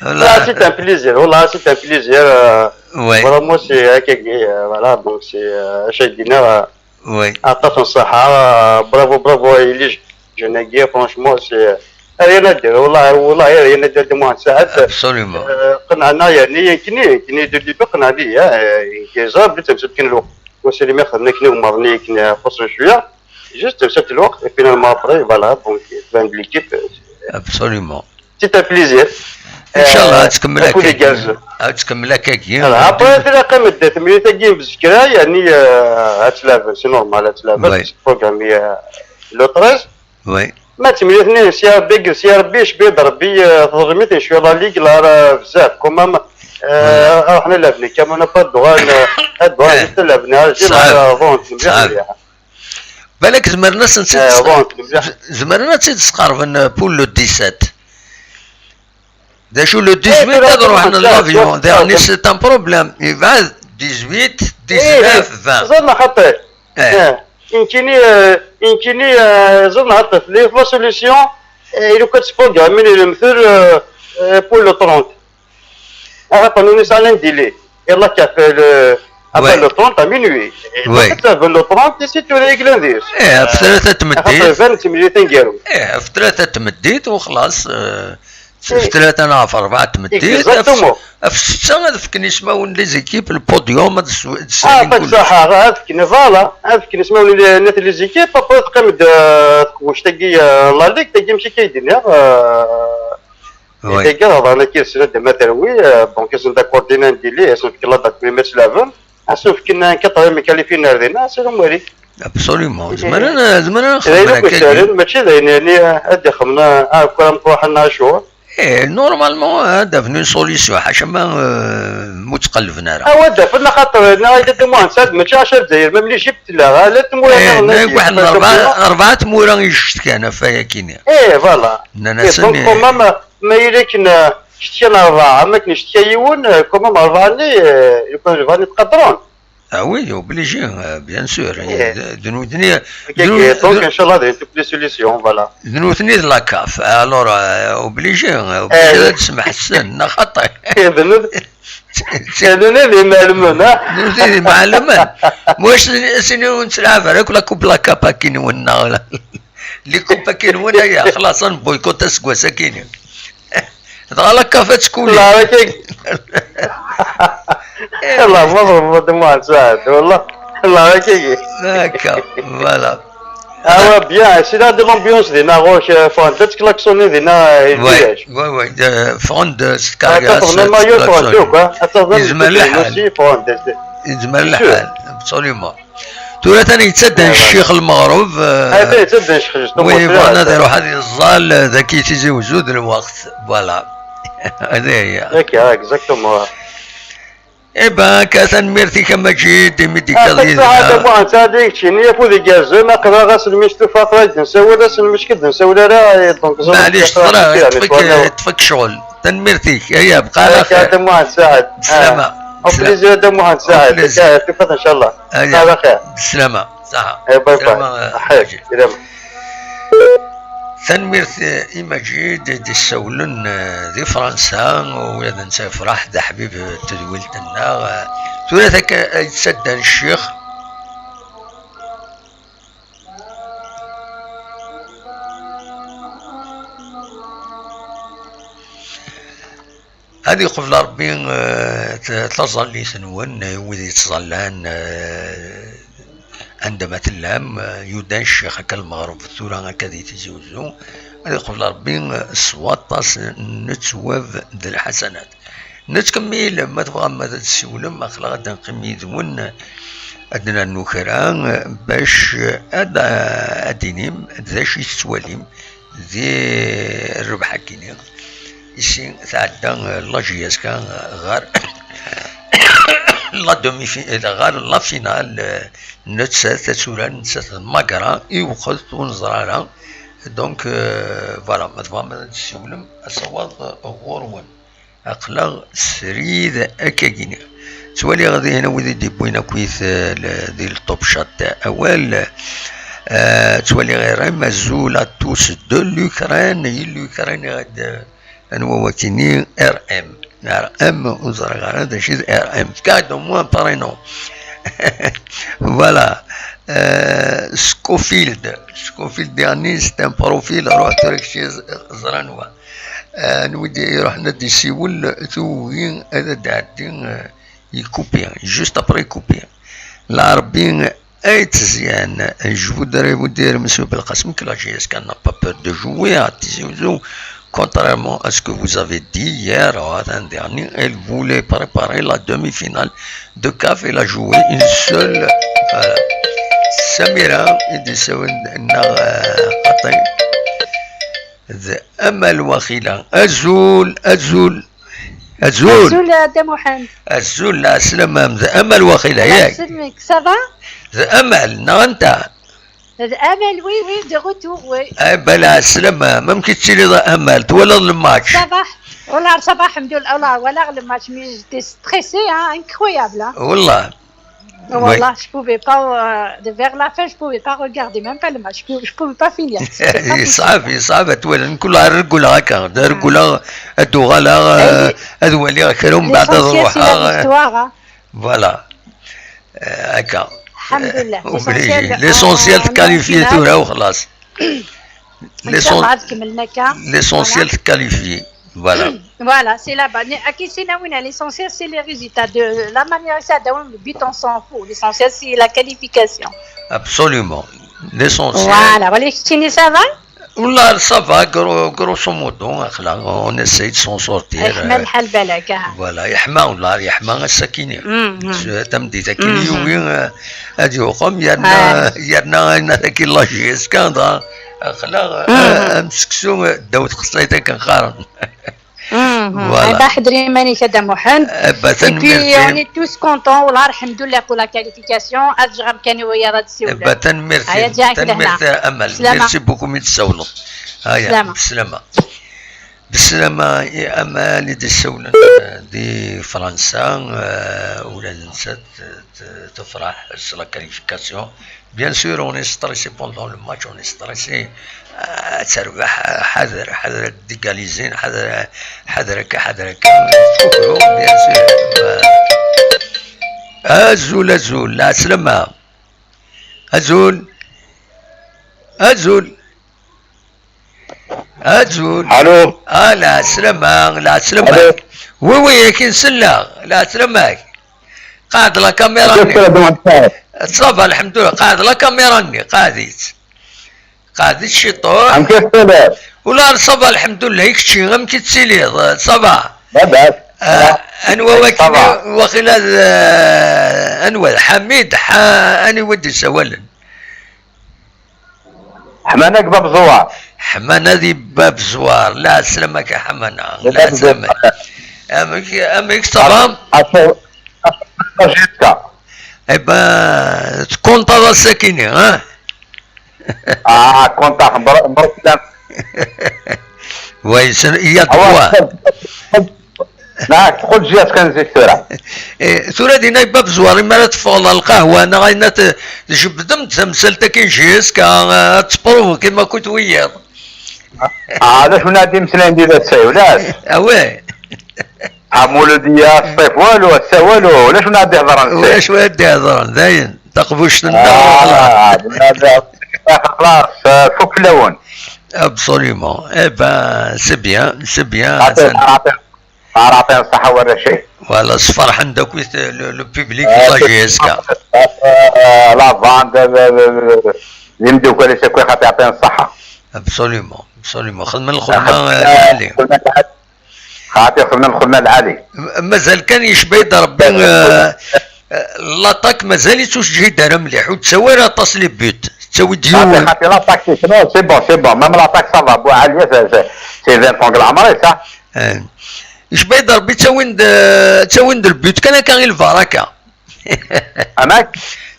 Là, c'est un plaisir. Voilà, c'est un plaisir. Euh, oui. Vraiment, c'est, euh, quelque, euh, voilà, donc c'est, euh, acu i d-yenna, euh, Oui. Aṭas n ṣṣeḥḥa, bravo, bravo, i les jeunes-agi, franchement, c'est, euh, rien à dire, والله، والله rien à dire de moi, ساعات، absolument. Euh, قنعنا، يعني، يمكن، يمكن يدير لي بقنع لي، آه، كي زار، بلي تمسك كاين الوقت. وسلم ياخذنا كنا ومرني كنا خسر شوية. Juste تمسك الوقت، et finalement après، voilà، donc، تبان l'équipe، euh، absolument. C'est un plaisir. Inchallah ad tkemmel akkagi. Ad tkemmel akkagi. Après, tella qqimet-d temlilit-agi n uzekka, yeɛni, euh, ad tt-laɛben, c'est normal, ad tt-laɛben, c'est programmé, euh, le treize. Oui. Ma d temlilit-nni, si Rebbi, si Rebbi, icebbi-d Rebbi, euh, teḍlem-it, inchallah, ligue, la, la, bzaf, quand même, euh, ruḥen ad laɛben, quand même, on n'a pas le droit, euh, ad laɛben, Alger, la, bon, c'est bien. Balak zemren ad sen-tt-id-, zemren ad tt-id-sqerben, euh, pour le dix-sept. D acu, le dix-huit ad ruḥen l'avion, daɣen c'est un problème. Yebɛed dix-huit, dix-neuf, vingt. Ẓer xaṭi. Nekkini, euh, nekkini, euh, ẓer xaṭi, la solution, euh, il faut que tu programmes le, euh, euh, pour le trente. Axaṭer nuni sɛan un délai. Yella kaf le, après le trente à minuit. Donc, tu veux le trente, ici, tu règles un dix. Eh, ɣef tlata n tmeddit. Axaṭer iban d timlilit taneggarut. Eh, ɣef tlata n tmeddit, u xlaṣ, eh, ɣef tlata neɣ ɣef rebɛa n tmeddit, ɣef, ɣef ssetta ad fken ismawen n les équipes, le podium, ad s-, ad ssalin kullec. Ah, ṣaḥa, ad fken, voilà, ad fken ismawen n les équipes, après teqqim-d, eh, tqewwect-agi, eh, la ligue, tagi, amek akka i d-nniɣ, eh, Oui. Tagi, hḍeṛ-nni akka yid-sen, ad d-, ma terwi, euh, donc, ad sen-d-akkordin un délai, ad sen-fken la date melmi ad tt-laɛben, ad sen-fken un quatre-vingts mkalifin ar dinna, c'est le mari. Absolument. Zemren, zemren ad xedmen akka. D ayen akk yessehlen, mačči d ayen, yani, ad d-ixedmen, ah, kra n truḥ n acuɣer. Eh, normalement, ad d-afen une solution, ḥaca ma, euh, ma ur ttqelben ara. Awa ad d-afen, axaṭer, neɣ ay d Muḥend Saɛid, mačči ɛecra Lezzayer, même l'Égypte tella, ala tmura nniḍen. Eh, waḥed n rebɛa, rebɛa tmura i yecetkan ɣef wayagi-nni. Eh, voilà. Nnan-asen, donc, quand même, ma yella akken, euh, cetkan rebɛa, am akken yecetkan yiwen, euh, quand même, rebɛa-nni, euh, lukan rebɛa-nni ttqadren. Ah oui, obligé, euh, bien sûr. Eh. D, d nutni, d nu-, donc, d, inchallah, d toutes les solutions, voilà. D nutni d la caf. Alors, euh, obligé, euh, obligé ad d-smeḥsen, neɣ xaṭi. Eh, d nut-, d nutni d imeɛlumen, ha? D nutni d imeɛlumen. Mwa sin, sin ur nettlɛab ara akk la coupe la caf akken wenna. Les coupes akin win aya, xlaṣ, ad nboykuṭ aseggas akini. Dɣa la caf ad tkuli. Lɛarak-agi. Llah, ma ḍelbeḍ a Muḥend Saɛid, wallah. Lɛarak-agi. Akka, voilà. Ah ouais, bien, c'est là de l'ambiance dinna, ɣur-k, euh, ffɣen-d ad tklaksoni dinna, euh, le village. Ouais, ouais, euh, ffɣen-d, euh, s tkarga, ad tafeḍ même ailleurs, ffɣen-d akk, hein. Ad tafeḍ même yezmer lḥal. Aussi, ffɣen-d. Yezmer lḥal, absolument. Tura atan yettaddan ccix lmeɣreb, eh, atan yettaddan ccix, justement, wi yebɣan ad iruḥ ad yeẓẓal, eh, dagi Tizi Wezzu d lweqt. Voilà. Ad aya. Akka, exactement. Eh ben, akka, tanemmirt-ik a Maǧid, imi d-tekkaḍ yid-neɣ. Saɛid, a Muḥend Saɛid, i keččini, afud igerrzen, aql-aɣ ass n mi stufaɣ, tura i d-nsawel, ass n mi d-nsawel ara, eh, donc, maɛlic, ẓriɣ, yeṭṭef-ik, yeṭṭef-ik ccɣel. Tanemmirt-ik, aya, bqa ala xir. Akka, a Muḥend Saɛid. Bislama. Au plaisir, a Muḥend Saɛid. Au plaisir. Akka, tufiḍ, inchallah. Aya. Ala xir. Bislama. Ṣaḥa. Eh, bye bye. Bislama, eh, Maǧid. Salam. Tanemmirt, eh, i Maǧid i d-issawlen, eh, di Fransa, u ula d netta yefṛeḥ, d aḥbib n tedwilt-nneɣ. Eh, tura takka ay d-saddan ccix. Ad iqbel Ṛebbi, eh, t-, taẓallit-nwen, eh, wid yettẓallan, eh, anda ma tellam, eh, yudan ccix akka lmeɣreb tura akka di Tizi Wezzu. Ad iqbel Ṛebbi, eh, s waṭas n ttwab d lḥasanat. Nettkemmil, ma tebɣam ad d-tessiwlem, aql-aɣ ad d-neqqim yid-wen, ad d-nernu kra, bac ad, ad d-tinim d acu i tettwalim di rrbeḥ-agi-nni. Ici tɛedda la J S K ɣer la demi-fi-, ɣer la finale, nettat ad turar, nettat d Magra, iwqet ur neẓri ara. Donc, euh, voilà, ma tebɣam ad d-tessiwlem, asawaḍ ɣur-wen. Aql-aɣ srid akkagini. Ttwaliɣ dihin wid i d-iwwin akkit, eh, le-, di le top chat awal. Eh, ttwaliɣ R M, azul à tous de l'Ukraine, i l'Ukraine, ad, anwa wakini? R M. R M, ur ẓriɣ ara d acu i d R M. Fka-d au moins un prénom. Voilà. Eh, Scofield. Scofield, yani, c'est un profil, ruḥ tura kečč ẓer anwa. Eh, n wid iruḥen ad d-isiwel, tugi ad d-tɛeddi, eh, ikupi, juste après ikupi. Lɛerbi ay tezyan, je voudrais vous dire, monsieur Belkacem, que la J S K n'a pas peur de jouer à Tizi Ouzou Contrairement à ce que vous avez dit hier, euh, l'an dernier, elle voulait préparer la demi-finale de caf. Elle a joué une seule. Euh, Samira, il dit, c'est une, une, euh, attends. Amal Wakhila. Azul, Azul. Azul. Azul, euh, Dda Mohamed. Azul, la slama. Amal Wakhila, yak. Ça va? Amal, neɣ anta? Amal, oui, oui, de retour, oui. Eh ben, la slama, même qui tu es Amal, tu vois le match. Ça va. Wallah, ça va, alhamdoulilah, wallah, voilà le match, mais j'étais stressée, hein, incroyable, hein. Wallah. Wallah, je pouvais pas, euh, de- vers la fin, je pouvais pas regarder, même pas le match, je pouvais, je pouvais pas finir. C'était pas possible. Yesɛab, yesɛab, ad twaliḍ, kul ar rgul haka, d rgul ad uɣaleɣ, euh, ad waliɣ kra, umbeɛd ad ruḥeɣ, euh, voilà. Euh, haka. Alhamdoulilah. Obligé. L'essentiel, l'essentiel, on est en finale. L'essentiel, l'essentiel, qualifié. Voilà. Voilà, c'est là-bas. L'essentiel, c'est les résultats. De la manière, ça donne le but, on s'en fout. L'essentiel, c'est la qualification. Absolument. L'essentiel. Voilà, voilà, ça va? Wallah, ça va, gro- grosso modo, aql-aɣ, on essaye de s'en sortir. Yeḥma lḥal balak, ah. Voilà, yeḥma, wallah, yeḥma ass-akini. Tameddit akini yugi, euh, ad yuqem, yerna, yerna ayen akkin la J S K, dɣa, aql-aɣ, euh, am seksu, euh, ddaw txeṣṣayt akken qqaren. Voilà. Aba ḥder iman-ik a Dda Muḥend. Et puis, on est tous contents, wallah, alhamdoulilah pour la qualification. Ad ǧǧeɣ amkan i wiyaḍ ad ssiwlen. Aba tanemmirt, tanemmirt a Amal. Merci beaucoup mi d-tessawleḍ. Aya, slama. Beslama i Amal i d-issawlen di Fransa, euh, ula d nettat, euh, t- tefreḥ s la qualification. Bien sûr, on est stressé pendant le match, on est stressé. Euh, ad terbeḥ, euh, ḥader, ḥader ad d-égaliser, ḥader, ḥader akka, ḥader akka. Tfukru, bien sûr. Euh, azul, azul, la slama. Azul. Azul. Azul. Allô. Ah, la slama, la slama. Allô. Oui, oui, akin selleɣ. La slama. Qɛed la caméra-nni. Ça va, alhamdoulilah. Qɛed la caméra-nni, qɛed-itt. Qɛed-itt ciṭuḥ. Wala, ça va, alhamdoulilah, i kečči, amek i tettiliḍ? Ça va? Labas. Ah, anwa wagi, waqila d, ah, anwa d Ḥamid, Ḥa-, anwa i d-isawalen? Ḥmana deg Bab Zwar. Ḥmana di Bab Zwar. La slama-k a Ḥmana. La slama. Amek, amek ça va? J S K. Eh ben, tkunṭaḍ ass-akini, hein? Ah, kunṭaɣ, mber-, mberklan. Ouais, c'est, il y a de quoi. Neɣ tquǧǧ-as kan zik tura. Eh, tura dinna i Bab Zwar, imi ara teffɣeḍ ɣer lqahwa, neɣ ayen ad t-, tjebbdem-d tamsalt-agi n J S K, ad tprovokim akk wiyaḍ. Ah, d acu n ad imeslayen di d ass-a, ulac? Ah ouais. Amulud-ya, ṣṣif walu, ass-a walu, ulac win ad d-ihedren. Ulac win ad d-ihedren, dayen, taqbuct-nneɣ, ah, xlaṣ, eh, fuk fell-awen. Absolument. Eh ben, c'est bien, c'est bien. Ara ɛṭin ṣṣeḥḥa warrac-ik. Voilà, sferḥen-d akk le, le public, eh, la J S K. Eh, la bande, le, le, le, d imeddukal-is akk, xaṭi ɛṭin ṣṣeḥḥa. Absolument, absolument. Xedmen lxedma, eh, lɛali. Xaṭi xedmen lxedma lɛali. M-, mazal kan yecba-yi-d Rebbi, eh, eh, l'attaque mazal-itt ur teǧhid ara mliḥ, ur tettawi ara aṭas les buts. Tettawi-d yiwen. Xaṭi, xaṭi l'attaque, c'est, non, c'est bon, c'est bon. Même l'attaque, ça va. Boualli, c'est, c'est, c'est vingt ans, ça. Eh. Yecba-yi-d Rebbi, ttawin-d, ttawin-d le but kan akka i lbaraka. Amek?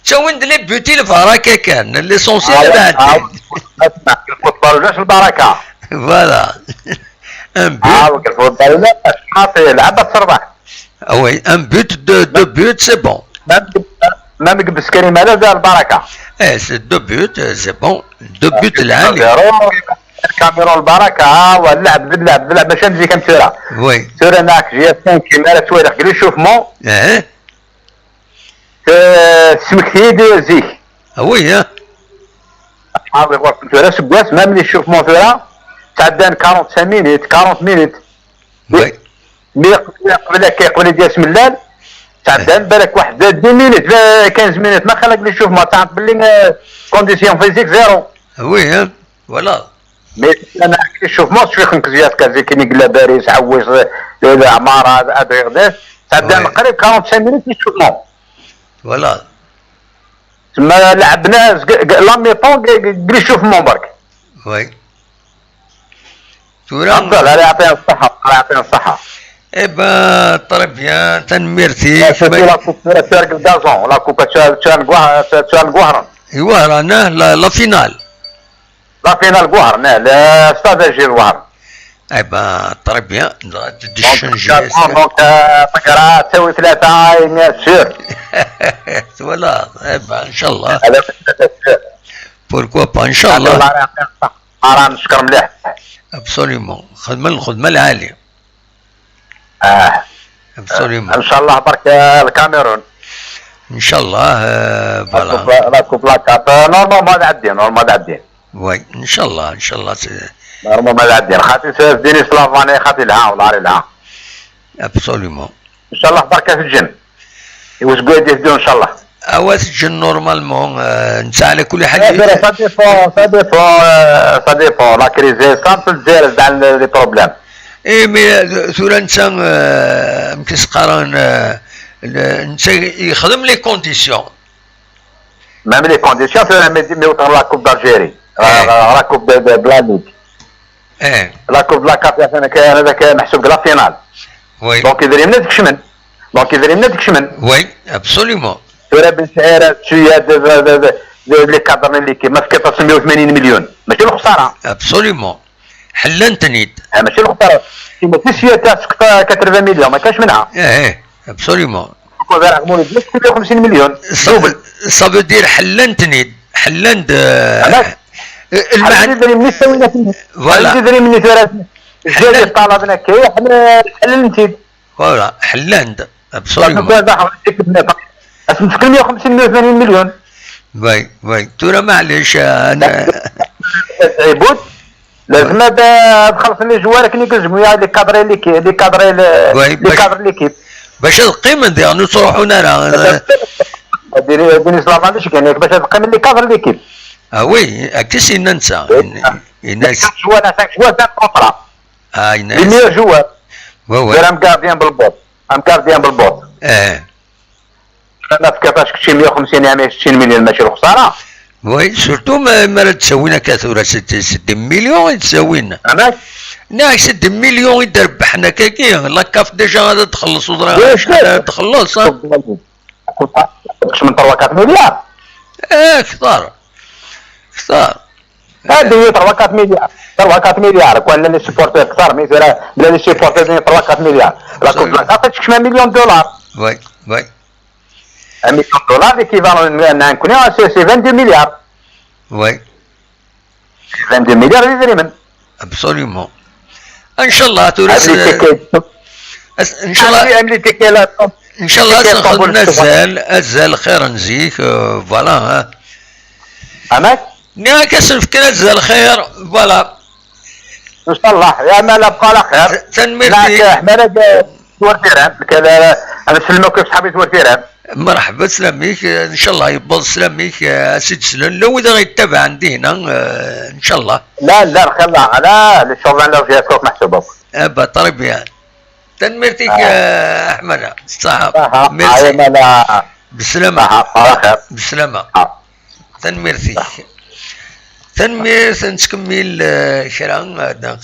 Ttawin-d les buts i lbaraka kan. L'essentiel ad ɛeddin. Lfutbal ulac lbaraka. Voilà. Un but. Ah, ok, lfutbal ulac. Xaṭi, lɛeb ad terbeḥ. Ah oui, un but, deux, deux buts, c'est bon. Même, même deg Beskri Malal d lbaraka. Eh, c'est deux buts, euh, c'est bon. Deux buts, lɛali. Zéro. Cameroun lbaraka, ah, wa lɛeb d lɛeb d lɛeb, mačči am zik am tura. Oui. Tura neɣ J S cinq, mi ara ttwaliɣ deg l'échauffement. Eh. Tesmekti-yi-d zik. Ah oui, hein. Ah oui, ɣur-sen tura seg wass, même l'échauffement tura, ttɛeddan quarante-cinq minutes, quarante minutes. Oui. Mi qbel, qbel akka, qbel ad d-yas mellal, ttɛeddan balak waḥed dix minutes, quinze minutes, ma xalak l'échauffement, ttɛeddan belli, euh, condition physique zéro. Ah oui, hein. Voilà. Mais أنا كي شوف ما شوي خنك زياد كازي كي نقلا باريس عوز، إذا عمارة هذا هذا يغداش تعدى. Oui. قريب quarante-cinq minutes يشوف ما. Voilà. تما لعبنا ز-، ق-، ق-، la mi-temps ق-، ق-، قريب شوف ما برك. Oui. ثورة. أفضل، الله يعطينا الصحة، الله يعطينا الصحة. Eh ben, très bien, تنميرتي. C'était la coupe, tu as gagné deux ans, la coupe, tu as, tu as gagné, tu as gagné. ايوا رانا la, la finale. La finale قهر، لا، لا، استاذ جيل وهر. اي با، تري بيان، تدي donc, شنجي. Donc, آه، تقرا تساوي ثلاثة، bien sûr. Voilà، اي با، ان شاء الله. هذا sûr. Pourquoi pas، ان شاء الله. الله يعطيك الصحة. راه نشكر مليح. Absolument، خدمة الخدمة العالية. اه. Absolument. ان شاء الله برك، آه، الكاميرون. ان شاء الله، آه، voilà. La coupe, la coupe, la CAF. آه، normalement هذا عدين، normalement هذا عدين. Oui، ان شاء الله، ان شاء الله. Normalement هذا عدين. خاطي س-، ديني سلافاني خاطي لها، والله لها. Absolument. ان شاء الله برك في الجن. يوسقوا يديه ان شاء الله. اوا تجن normalement، آه، نتا على كل حال. Ça dépend, ça dépend, آه، ça dépend. La crise est simple, c'est dans les problèmes. اي مي ثورة نتا، آه، يمكن سقارن، آه، نتا يخدم les conditions. Même les conditions, c'est la même, mais autant la Coupe d'Algérie. ايه. La, la, la Coupe de, de, de la Ligue. ايه. La Coupe de la CAF, هذاك، هذاك محسوب la finale. Oui. Donc, يدري من تكشمن. Donc, يدري من تكشمن. Oui, absolument. ترى بن سعيرة، شوية د-، د-، د-، د-، د-، اللي كادرين اللي كي ما سكت مية وثمانين مليون. ماشي الخسارة. Absolument. حلنتنيد. آه، ماشي الخسارة. كيما في سياسة سكت quatre-vingts millions، ما كاش منها. ايه، ايه، absolument. كون غير عمولة ديالك مية وخمسين مليون. دوبل. Ça veut dire حلنتنيد. حلند، آه، علاش؟ المعنى. علاش يدري من يستوي لك؟ Voilà. علاش يدري من يتورث؟ الزيادة حلند. طلبنا كي حنا حلنتيد. Voilà، حلاند، absolument. كان راح يكتب لنا. أصل مسكين مية وخمسين، مية وثمانين مليون. Oui, oui. ترى معليش، أنا عيبوت. لازم هذا تخلص لي جوار كي يلزموا، يا لي كادري لي كي-، لي كادري ل-، oui، لي باش، كادر ليكيب. باش تقيم ديالنا تروحوا نرى. ديري، ديري سلام عليك، يعني باش تقيم لي كادر ليكيب. Ah oui، هكا سينا نسى. Oui. إن-، إن-، cinq joueurs، cinq joueurs، cinq contrats. آه، إن-، Les meilleurs joueurs. Ouais, ouais. دير ام كارديان بالبوط. ام كارديان بالبوط. اه. انا في كيفاش كنتي مية وخمسين يا مية وستين مليون، ماشي الخساره. Oui, surtout ما، ما راه تساوينا كثوره ست، ست مليون تساوينا. علاش؟ ناك ست مليون يدربحنا كاكي، la CAF déjà غادا تخلص وضرا oui, شحال sûr. تخلص، ها؟ كنت من trois quatre milliards. ايه، كثار. كثار. هذه هي trois quatre milliards. Trois quatre milliards. كون les supporters كثار، mais بلا les supporters trois quatre milliards. La Coupe de la CAF تكشف مليون دولار. Oui, oui. Un million de dollars, l'équivalent نكون، c'est, c'est vingt-deux milliards. Oui. Vingt-deux milliards ديال الدرهم. Absolument. ان شاء الله تورث. هذه التكاليف. أس-، ان شاء الله. هذه التكاليف. ان شاء الله تكاليف سنخدم طنبول الشغل. ازال، ازال خير نزيك، آه، voilà، ها. عمك؟ نيا كسن فكرة ازال خير، voilà. ان شاء الله يا مالا بقى على خير. تنميرتي. معك حمالة ثور تيران، كذا انا نسلمك صحابي ثور تيران. مرحبا، سلاميك، ان شاء الله يبوظ سلاميك، آه، سيد سلون، لو اذا غيتابع عندي هنا، آه، ان شاء الله. لا، لا، خير، لا، على لي شوفان لو جي كوك محسوبك. ابا، طري بيان. تنميرتك، آه. آه، احمد، الصحة. آه، ميرسي. آه، مالا. بسلامة. آه، آه، خير. بسلامة. آه. تنميرتك. تنميرت، نتكمل، آه، كرا، آه،